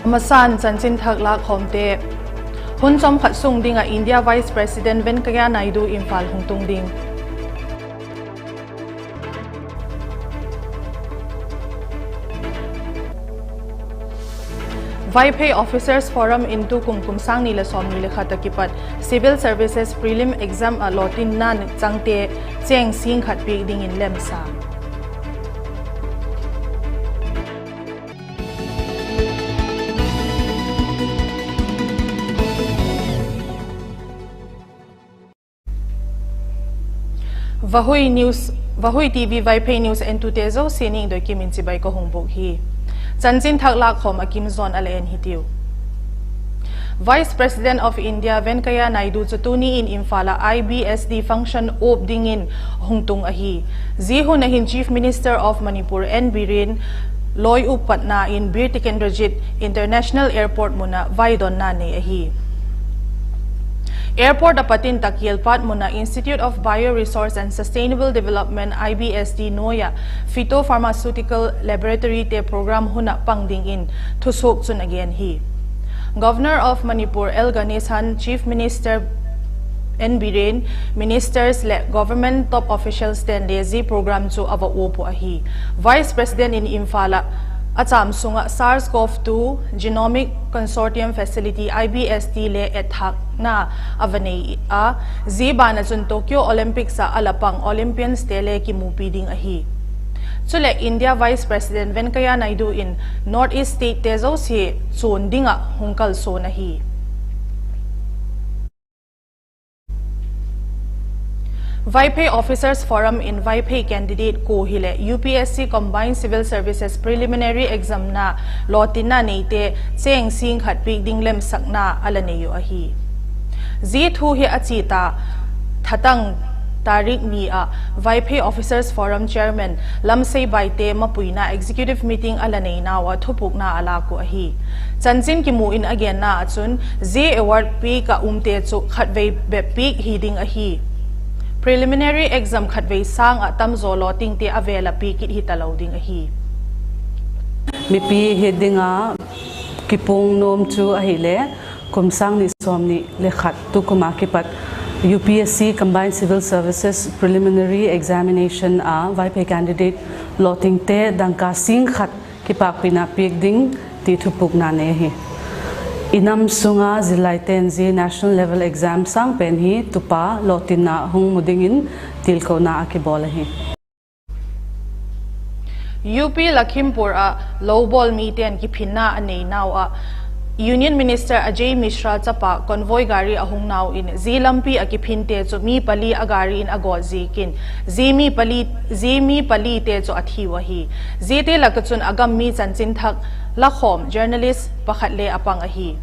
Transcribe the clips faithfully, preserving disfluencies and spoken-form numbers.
Masan chanchin thak lâkkhawmte. Hun chawmkhat sung ding ah India Vice President Venkaiah Naidu Imphal hung tung ding. Vaiphei Officers Forum in tukum kum sâng ni leh sawmni le khat a kipat Civil Services Prelim Exam ah lawtinna changte chêng sîng khat piak dingin lemsa. Vahui News, Vahui T V Vaiphei News entute zosia ningdoi kim in chibai ka hung bûk hi. Chanchin thak lâkkhawm a kim zawn a la en hitiu. Vice President of India Venkaiah Naidu chu tuni in Imphal ah I B S D function up dingin hung tung ahi. Zia hun ah hin Chief Minister of Manipur N Biren lawi upatna in Bir Tikendrajit International Airport mun ah vaidonna nei ahi. Airport a pat in Takialpat mun ah Institute of Bioresource and Sustainable Development, I B S D nuai ah Phytopharmaceutical Laboratory te program hun ah pang dingin thusuak chun a gen hi. Governor of Manipur L Ganesan, Chief Minister N Biren, Ministers leh Government top officials ten le zia program chu a va uap uh ahi. Vice President in Imphal ah a châm sung ah SARS-CoV two Genomic Consortium Facility, I B S D le etthâkna a va nei a, zia ban ah chun Tokyo Olympics ah a la pang Olympians te le kimupi ding ahi. Chuleh India Vice President Venkaiah Naidu in North East state te zosia chuan ding ah hung kalsuan ahi. Vaiphei Officers Forum in Vaiphei candidate kua hileh U P S C Combined Civil Services Preliminary Exam na lawtinna neite chêng sîng khat piak ding lemsakna a la nei uh ahi. Zia thu hi a chia ta thatang tarik ni ah Vaiphei Officers Forum Chairman Lamsei Baite mapuina executive meeting a la neinau ah thupukna a lâk uh ahi. Chanchin kimu in a genna ah chun zia award piak ah umte chu khatvei bep piak hi ding ahi. Preliminary exam khatvei sâng ah tamzaw lawtingte a vêl ah piak kit hi talo ding ahi. Mipi hi ding a kipuang nuam chu ahileh, kum sâng ni sawmni le khat tukum a kipat U P S C Combined Civil Services Preliminary Examination a Vaiphei candidate lawtingte dangka sîng khat kipâkpina piak ding ti thupukna nei ahi. I nam sung a zillaite'n zia national level exam sâng pen hi tupa lawtinna hung mu dingin tilkona a kibawl ahi. U P Lakhimpur ah lo bawl mite'n kiphinna a neinau ah Union Minister Ajay Mishra chapa convoy gari a hung nau in zia lampi ah kiphinte chu mi pali a gari in a gawt ziakin zia mi pali, zia mi palite chu a thi uh ahi. Ziate lak ah chun a gam mi chanchin thak lakhawm journalist pakhat le a pang ahi.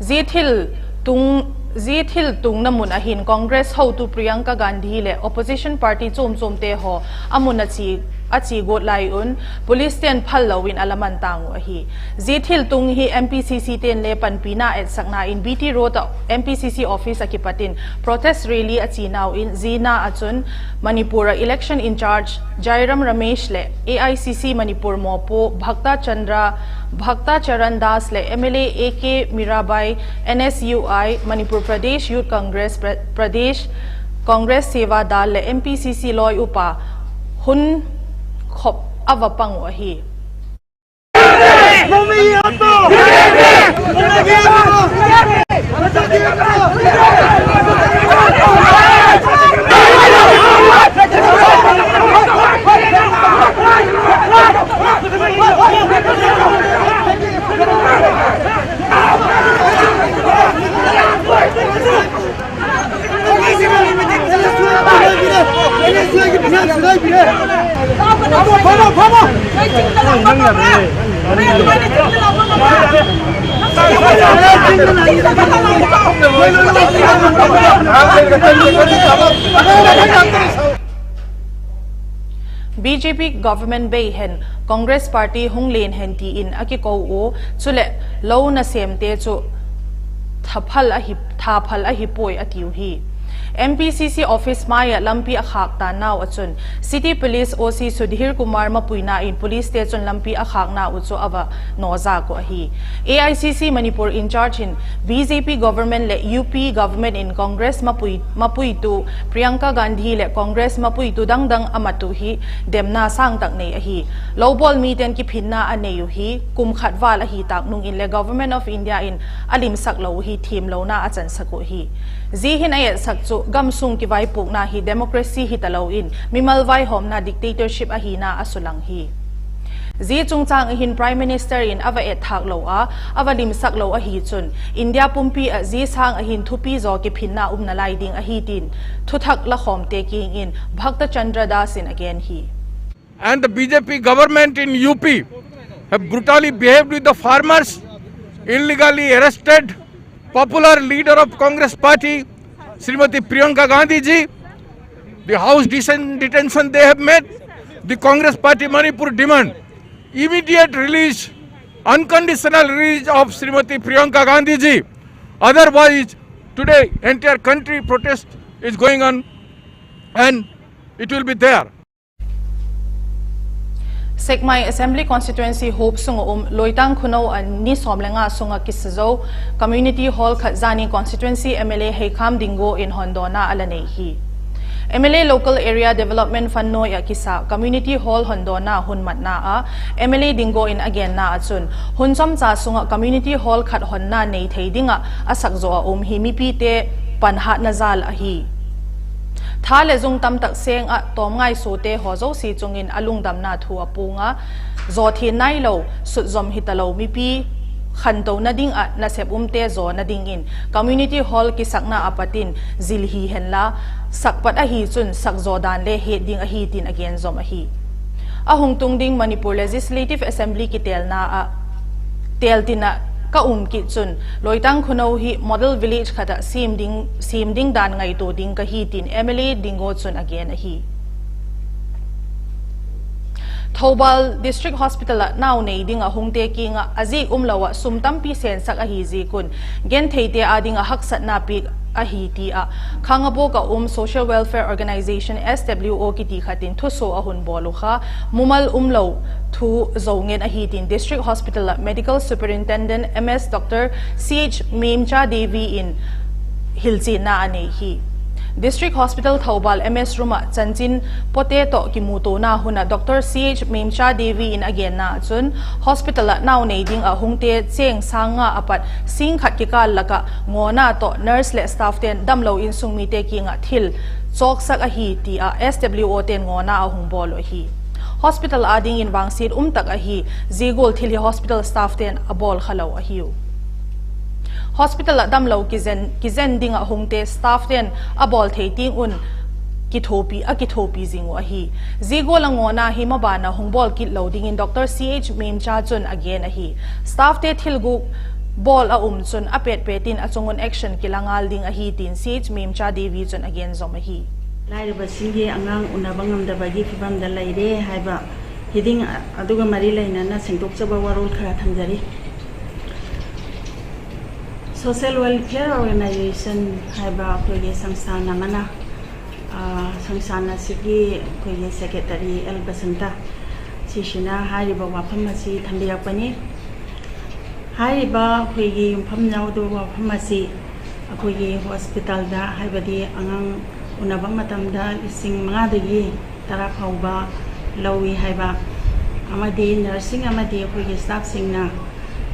Zia thil tung, zia thil tungna mun ah hin Congress hotu Priyanka Gandhi leh opposition party chuam chuamte haw a mun a chia, a chia guat lai un police te'n phal lo in a la man tang uh ahi. Zia thil tung hi M P C C te'n le panpina etsakna in B T Road ah M P C C office ah kipat in protest rally a chia nau in zia na ah chun Manipur ah election in charge Jairam Ramesh leh A I C C Manipur mawpu Bhakta Chandra, Bhakta Charan Das leh M L A A K Mirabai, N S U I, Manipur Pradesh Youth Congress, Pra-, Pradesh Congress Seva Dal leh M P C C lawi upa hun khop a va pang uh ahi. B J P government bei hen, Congress party hung len hen ti in a kiko u, chuleh lo nasêmte chu thaphal ahi, thaphal ahi puai a tiu hi. M P C C office mai ah lampi a khâk tannau ah chun City Police O C Sudhir Kumar mapuina in policete chun lampi a khâkna uh chu a va nawzak uh ahi. A I C C Manipur in-charge in B J P government leh U P government in Congress mapui, mapuitu Priyanka Gandhi leh Congress mapuitu dangdang a mat uh hi demna sâng tak nei ahi. Lobawl mite'n kiphinna a nei uh hi kum khat val ahi tâk nung inle Government of India in a limsak lo uh hi thiamlona a chansak uh hi. Zia hin a etsak chu gamsung kivaipuakna hi democracy hi talo in mimal vaihawmna dictatorship ahina a sulang hi. Zia chungchâng ah hin Prime Minister in a va etthâk lo a, a va limsak lo ahi chun India pumpi ah zia sâng ah hin thupi zaw kiphinna um nalai ding ahi tin thuthak lakhawmte kiang in Bhakta Chandra Das in a gen hi. And the B J P government in U P have brutally behaved with the farmers, illegally arrested popular leader of Congress party, Srimati Priyanka Gandhi ji. The house deten-, detention they have made, the Congress party Manipur demand immediate release, unconditional release of Srimati Priyanka Gandhi ji. Otherwise, today entire country protest is going on and it will be there. Sekmai Assembly Constituency huap sung ah um Loitang Khunou a ni sawm le nga sung ah kisa zo Community Hall khat zani constituency M L A Heikham Dingo in hondawna a la nei hi. M L A Local Area Development Fund nuai ah kisa Community Hall hondawna hun matna ah M L A Dingo in a genna ah chun hun chomcha sung ah Community Hall khat honna nei thei ding ah a sak zaw a um hi mipite panhatna jal ahi. Tha leh zung tamtak seng ah tawm ngaisuate haw zosia chung in a lungdamna thu a puang a, zawthian nailo, sutzom hitalo mipi khantona ding ah nasep umte zawna dingin Community Hall kisakna a pat in zil hi henla, sak pat ahi chun sak zaw dan le het ding ahi tin a gen zom ahi. A hung tung ding Manipur Legislative Assembly kitelna ah têl tin ah ka um kit chun Loitang Khunou hi model village khat ah siam ding, siam ding dan ngaitua ding ka hi tin M L A Dingo chun a gen ahi. Thoubal District Hospital ah nau nei ding ah hungte kiang ah a zik umlo ah sum tampi sensak ahi ziak un gentheite â ding ah haksatna piak ahi ti ah Khangabok ah um Social Welfare Organisation, S W O kiti khat in thusua a hun bawl uh kha mumal umlo thu zo ngen ahi tin District Hospital ah Medical Superintendent M S Doctor C H Memcha Devi in hilchianna a nei hi. District Hospital Thoubal M S room ah chanchin pawte tawh kimutuana hun ah Doctor C H Memcha Devi in a genna ah chun hospital ah nau nei ding ah hungte chêng sâng nga a pat sîng khat kikâl lak ah ngawna tawh nurse leh staffte'n damlo insung mite kiang ah thil chawksak ahi ti ah S W O te'n ngawna a hung bawl uh ahi. Hospital â dingin vangsiat um tak ahi, zia gual thil hi hospital staffte'n a bawl khalo ahiu. Hospital ah damlo kizen, kizen ding ah hungte staffte'n a bawl thei tiang un kithuapi, a kithuapi zing uh ahi. Zia gual a ngawna hi maban ah hung bawl kit lo dingin Doctor C H Memcha chun a gen ahi. Staffte thil gûk bawl a um chun a pêtpêt in a chung un action kila ngal ding ahi tin C H Memcha Devi chun a gen zom ahi. ꯂꯥꯏꯔꯕꯁꯤꯡꯒꯤ ꯑꯉꯥꯡ ꯎꯅꯕ ꯉꯝꯗꯕꯒꯤ ꯐꯤꯕꯝꯗ ꯂꯩꯔꯦ ꯍꯥꯏꯕ ꯍꯤꯗꯤꯡ ꯑꯗꯨꯒ ꯃꯔꯤ ꯂꯩꯅꯅ ꯁꯦꯡꯗꯣꯛꯆꯕ ꯋꯥꯔꯣꯜ ꯈꯔ ꯊꯝꯖꯔꯤ꯫ Social Welfare Organisation ꯍꯥꯏꯕ ꯑꯩꯈꯣꯏꯒꯤ ꯁꯪꯁꯊꯥꯟ ꯑꯃꯅ, ꯑ, ꯁꯪꯁꯊꯥꯟ ꯑꯁꯤꯒꯤ ꯑꯩꯈꯣꯏꯒꯤ Secretary ꯑꯦꯜ ꯕꯁꯟꯇ, ꯁꯤꯁꯤꯅ ꯍꯥꯏꯔꯤꯕ ꯋꯥꯐꯝ ꯑꯁꯤ ꯊꯝꯕꯤꯔꯛꯄꯅꯤ꯫ ꯍꯥꯏꯔꯤꯕ ꯑꯩꯈꯣꯏꯒꯤ ꯌꯨꯝꯐꯝ ꯌꯥꯎꯗꯕ ꯋꯥꯐꯝ ꯑꯁꯤ ꯑꯩꯈꯣꯏꯒꯤ hospitalꯗ, ꯍꯥꯏꯕꯗꯤ ꯑꯉꯥꯡ ꯎꯅꯕ ꯃꯇꯝꯗ ꯂꯤꯁꯤꯡ ꯃꯉꯥꯗꯒꯤ ꯇꯔꯥ ꯐꯥꯎꯕ ꯂꯧꯏ ꯍꯥꯏꯕ, ꯑꯃꯗꯤ nurseꯁꯤꯡ ꯑꯃꯗꯤ ꯑꯩꯈꯣꯏꯒꯤ staffꯁꯤꯡꯅ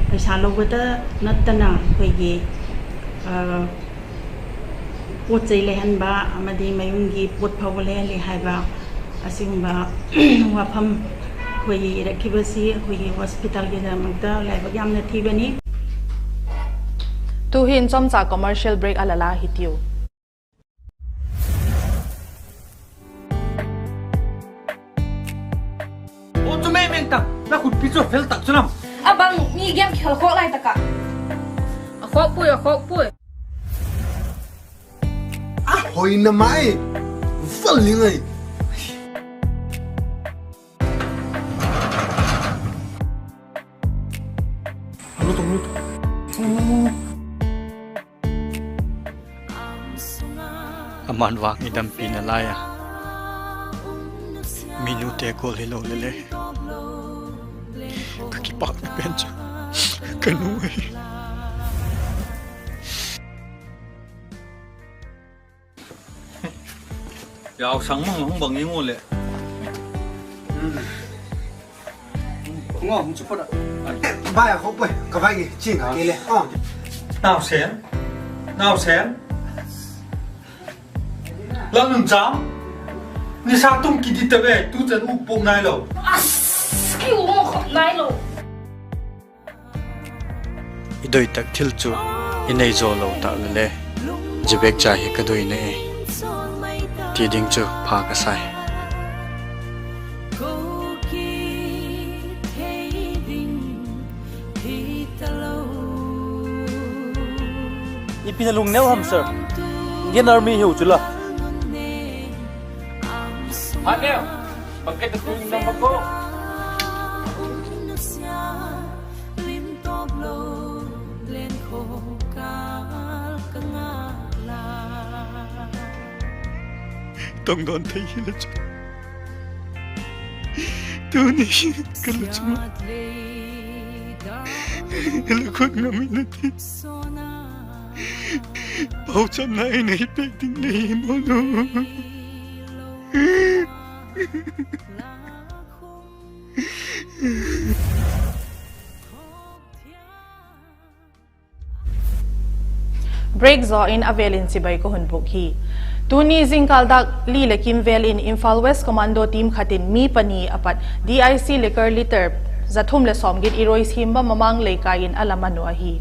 ꯄꯩꯁꯥ ꯂꯧꯕꯇ ꯅꯠꯇꯅ ꯑꯩꯈꯣꯏꯒꯤ, ꯑ, ꯄꯣꯠ ꯆꯩ ꯂꯩꯍꯟꯕ ꯑꯃꯗꯤ ꯃꯌꯨꯝꯒꯤ ꯄꯣꯠ ꯐꯥꯎꯕ ꯂꯩꯍꯜꯂꯤ ꯍꯥꯏꯕ ꯑꯁꯤꯒꯨꯝꯕ ꯋꯥꯐꯝ ꯑꯩꯈꯣꯏꯒꯤ ꯏꯔꯛꯈꯤꯕꯁꯤ ꯑꯩꯈꯣꯏꯒꯤ hospitalꯒꯤꯗꯃꯛꯇ ꯂꯥꯏꯕꯛ ꯌꯥꯝꯅ ꯊꯤꯕꯅꯤ꯫ Tu'hin chomcha commercial break a la la hitiu. Aw, chu mei meng tak, na khutpi chu fel tak chu lam. A bang mi game khel khawk lai tak ah. A khawk puai, a khawk puai. A hoi na mai, fel ni ngai. A Aman vang i dampi nalai a, mi nute gual hilo le le, ka kipâkna pen chu ka nu hi. Yaosang mang hung bang ing u leh. Ngo hung chu pawt a. Bai a kho poi, ka vai nge, ching a ke le. Nausen, Nausen. Lalnuncham, nisa tung kiti ta ve, tu chan u pok nailo. As, ki u khop nailo. I doi tak thil chu i nei zaw lo tak le le, zia bek cha hi ka doi na e, ti ding chu pha ka sai. I pina lungneu ham, sir? Indian Army hiu chu la. Haneu, packet a tuin dam bak ko. Tongdawn thei hile chu, tuni ka lu chung ah la khut ngam in a ti, pauchapna ei nei pêk ding nei maw nu? Break zaw in a vêl in chibai ka hun bûk hi. Tuni zingkâl dâk li leh kim vêl in Imphal West Commando team khat in mi pani a pat D I C liquor litre za thum leh sawmgiat Iroisemba Mamang Leikai in a la man uh ahi.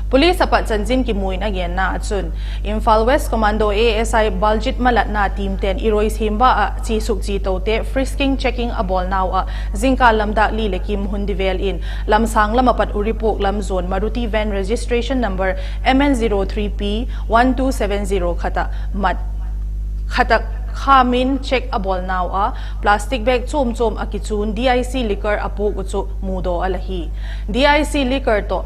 Police a pat chanchin kimu in a genna ah chun, Imphal West Commando A S I Baljit Malatna team te'n Iroisemba ah chi suk chi tote frisking checking a bawlnau ah, zingkâl lam dâk li leh kim hun di vêl in, Lamsâng lam a pat Uripok lam zuan Maruti van registration number M N zero three P one two seven zero khat ah mat khat ah kham in check a bawlnau ah, plastic bag chuam chuam a kichun D I C liquor a puak uh chu mudaw a la hi. D I C liquor tawh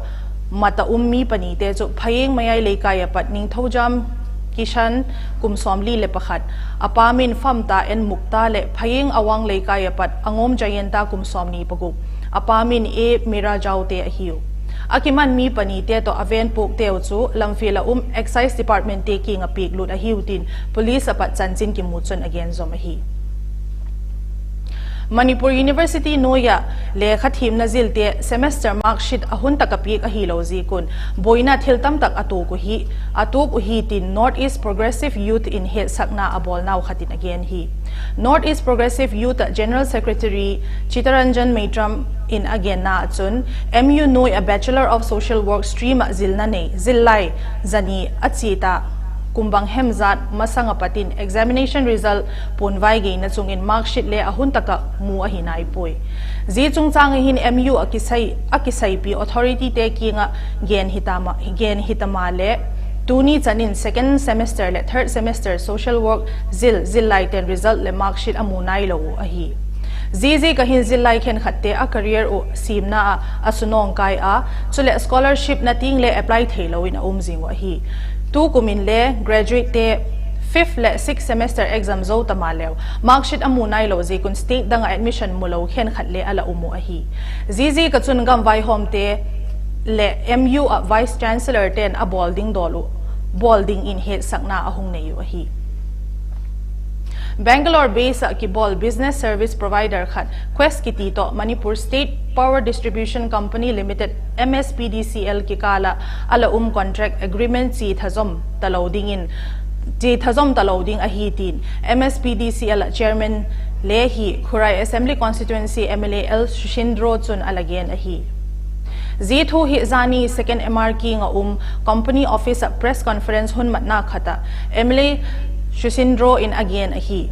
mat ah um mi panite chu Phayeng Mayai Leikai a pat Ningthoujam Kishan, kum sawmli leh pakhat, a pa min Famta N Mukta leh Phayeng Awang Leikai a pat Angom Jayanta, kum sawmni paguk, a pa min A Mira Jaute ahiu. A kiman mi panite tawh a van puakteu chu lamfial ah um Excise Departmentte kiang ah piaklut ahiu tin police a pat chanchin kimu chun a gen zawm ahi. Manipur University nuai ah lekha thiamna zilte semester mark sheet a hun tak ah piak ahilo ziak un, buaina thil tamtak a tuak uh hi, a tuak uh hi tin North East Progressive Youth in hetsakna a bawlnau khat in a gen hi. North East Progressive Youth ah General Secretary Chitaranjan Meitram in a genna ah chun, M U nuai ah Bachelor of Social Work stream ah zilna nei zillai zani a chia ta, kum bang hem zat masang a pat in examination result puanvai geina chung in mark sheet le a hun tak ah mu ahi nai puai. Zia chungchâng ah hin M U a kisai, a kisaipi authorityte kiang ah gen hita ma, gen hita maleh, tuni chan in second semester leh third semester social work zil zillaite'n result leh mark sheet a mu nailo uh ahi. Ziaziak ah hin zillai khenkhatte a career uh siamna ah a sunawng kai a, chuleh scholarship na tiang le apply theilo in a um zing uh ahi. Tukum inle graduatete fifth leh sixth semester exam zo ta maleu mark sheet a mu nailo ziak un state dang ah admission mulo khenkhat le a la um uh ahi. Ziaziak ah chun gamvaihawmte leh M U ah Vice Chancellorte'n a bawl ding dawl uh, bawl dingin hetsakna a hung nei uh ahi. Bangalore base ah kibawl business service provider khat Quest kiti tawh Manipur State Power Distribution Company Limited, M S P D C L kikâl ah a la um contract agreement chia thazawm talo dingin, chia thazawm talo ding ahi tin M S P D C L ah chairman le hi Khurai Assembly Constituency M L A L Sushindro chun a la gen ahi. Zia thu hi zani second M R kiang ah um company office ah press conference hun matna khat ah M L A Sushindro in a gen ahi.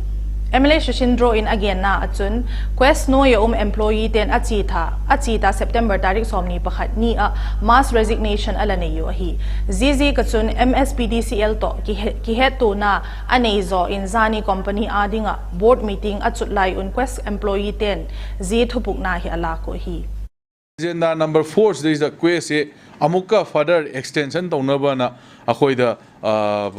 M L A Sushindro in a genna ah chun, Quest nuai ah um employeete'n a chia tha, a chia ta September tarik sawmni pakhat ni ah mass resignation a la nei uh ahi. Ziaziak ah chun M S P D C L tawh kihe-, kihettuana a nei zaw in zani company â ding ah board meeting a chut lai un Quest employeete'n zia thupukna hi a lâk uh ahi. Agenda number four ꯁꯤꯗꯩꯁꯤꯗ quest ꯁꯦ ꯑꯃꯨꯛꯀ further extension ꯇꯧꯅꯕꯅ ꯑꯩꯈꯣꯏꯗ, ꯑ,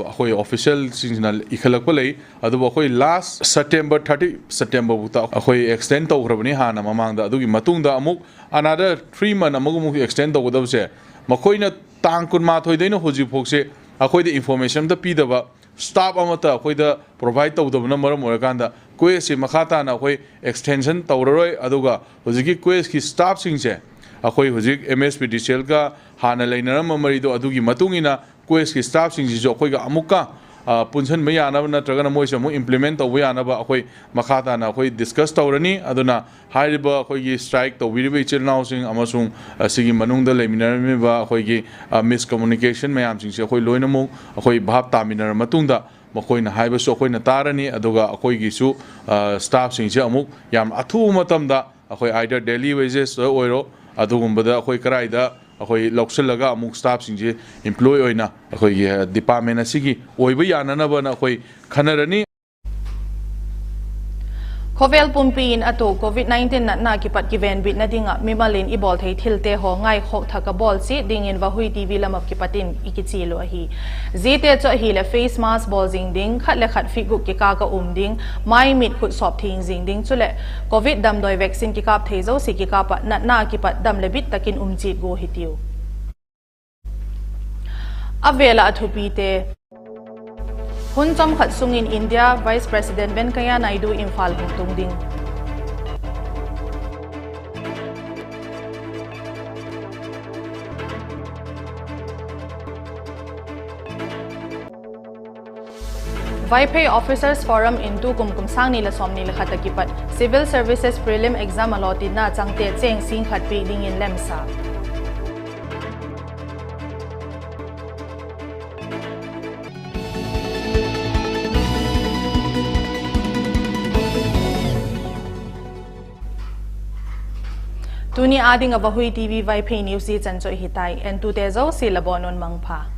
ꯑꯩꯈꯣꯏ official ꯁꯤꯡꯁꯤꯅ ꯏꯈꯠꯂꯛꯄ ꯂꯩ꯫ ꯑꯗꯨꯕꯨ ꯑꯩꯈꯣꯏ last September thirty, September ꯐꯥꯎꯗ ꯑꯩꯈꯣꯏ extend ꯇꯧꯈ꯭ꯔꯕꯅꯤ ꯍꯥꯟꯅ ꯃꯃꯥꯡꯗ꯫ ꯑꯗꯨꯒꯤ ꯃꯇꯨꯡꯗ ꯑꯃꯨꯛ another three month ꯑꯃꯨꯛ, ꯑꯃꯨꯛ extend ꯇꯧꯒꯗꯕꯁꯦ, ꯃꯈꯣꯏꯅ ꯇꯥꯡ ꯀꯨꯟꯃꯥꯊꯣꯏꯗꯩꯅ ꯍꯧꯖꯤꯛꯐꯥꯎꯁꯦ ꯑꯩꯈꯣꯏꯗ information ꯑꯝꯇ ꯄꯤꯗꯕ, staff ꯑꯃꯠꯇ ꯑꯩꯈꯣꯏꯗ provide ꯇꯧꯗꯕꯅ ꯃꯔꯝ ꯑꯣꯏꯔꯀꯥꯟꯗ quest ꯁꯤ ꯃꯈꯥ ꯇꯥꯅ ꯑꯩꯈꯣꯏ extension ꯇꯧꯔꯔꯣꯏ꯫ ꯑꯗꯨꯒ ꯍꯧꯖꯤꯛꯀꯤ quest ꯀꯤ staff ꯁꯤꯡꯁꯦ ꯑꯩꯈꯣꯏ ꯍꯧꯖꯤꯛ M S P D C L ꯒ ꯍꯥꯟꯅ ꯂꯩꯅꯔꯝꯕ ꯃꯔꯤꯗꯣ, ꯑꯗꯨꯒꯤ ꯃꯇꯨꯡ ꯏꯟꯅ quest ꯀꯤ staff ꯁꯤꯡꯁꯤꯁꯨ ꯑꯩꯈꯣꯏꯒ ꯑꯃꯨꯛꯀ, ꯑ, ꯄꯨꯟꯁꯤꯟꯕ ꯌꯥꯅꯕ ꯅꯠꯇ꯭ꯔꯒꯅ ꯃꯣꯏꯁꯨ ꯑꯃꯨꯛ implement ꯇꯧꯕ ꯌꯥꯅꯕ ꯑꯩꯈꯣꯏ ꯃꯈꯥ ꯇꯥꯅ ꯑꯩꯈꯣꯏ discuss ꯇꯧꯔꯅꯤ꯫ ꯑꯗꯨꯅ ꯍꯥꯏꯔꯤꯕ ꯑꯩꯈꯣꯏꯒꯤ strike ꯇꯧꯕꯤꯔꯤꯕ ꯏꯆꯤꯜ ꯏꯅꯥꯎꯁꯤꯡ ꯑꯃꯁꯨꯡ ꯑꯁꯤꯒꯤ ꯃꯅꯨꯡꯗ ꯂꯩꯃꯤꯟꯅꯔꯝꯃꯤꯕ ꯑꯩꯈꯣꯏꯒꯤ, ꯑ, miscommunication ꯃꯌꯥꯝꯁꯤꯡꯁꯦ ꯑꯩꯈꯣꯏ ꯂꯣꯏꯅꯃꯛ ꯑꯩꯈꯣꯏ ꯚꯥꯞ ꯇꯥꯃꯤꯟꯅꯔ ꯃꯇꯨꯡꯗ ꯃꯈꯣꯏꯅ ꯍꯥꯏꯕꯁꯨ ꯑꯩꯈꯣꯏꯅ ꯇꯥꯔꯅꯤ꯫ ꯑꯗꯨꯒ ꯑꯩꯈꯣꯏꯒꯤꯁꯨ, ꯑ, staff ꯁꯤꯡꯁꯦ ꯑꯃꯨꯛ ꯌꯥꯝ ꯑꯊꯨꯕ ꯃꯇꯝꯗ ꯑꯩꯈꯣꯏ either daily wages ꯇ ꯑꯣꯏꯔꯣ, ꯑꯗꯨꯒꯨꯝꯕꯗ ꯑꯩꯈꯣꯏ ꯀꯗꯥꯏꯗ ꯑꯩꯈꯣꯏ ꯂꯧꯁꯤꯜꯂꯒ ꯑꯃꯨꯛ staff ꯁꯤꯡꯁꯦ employ ꯑꯣꯏꯅ ꯑꯩꯈꯣꯏꯒꯤ, ꯑ, department ꯑꯁꯤꯒꯤ ꯑꯣꯏꯕ ꯌꯥꯅꯅꯕꯅ ꯑꯩꯈꯣꯏ ꯈꯟꯅꯔꯅꯤ꯫ Khawvel pumpi in a tuak Covid nineteen natna kipat kivenbitna ding ah mimal in i bawl thei thilte haw ngaikhawk thak a bawl chiat dingin Vahui T V lam ah kipat in i kichial uh ahi. Ziate chu ahileh face mask bawl zing ding, khat le khat feet guk kikâl ah um ding, mai mit khut sawp thiang zing ding, chuleh Covid damdawi vaccine kikâp thei zosia kikâp ah natna kipat dam leh bit tak in um chiat gua hitiu. A vêl ah a thupite. Hun chawm khat sung in India Vice President Venkaiah Naidu Imphal hung tung ding. Vaiphei Officers Forum in tukum kum sâng ni leh sawmni leh khat ah kipat Civil Services Prelim Exam a lawtinna changte chêng sîng khat piak dingin lemsa. Tuni â ding ah Vahui T V Vaiphei news zia chan chu ahi tai. Entute zosia la bawn un mangpha.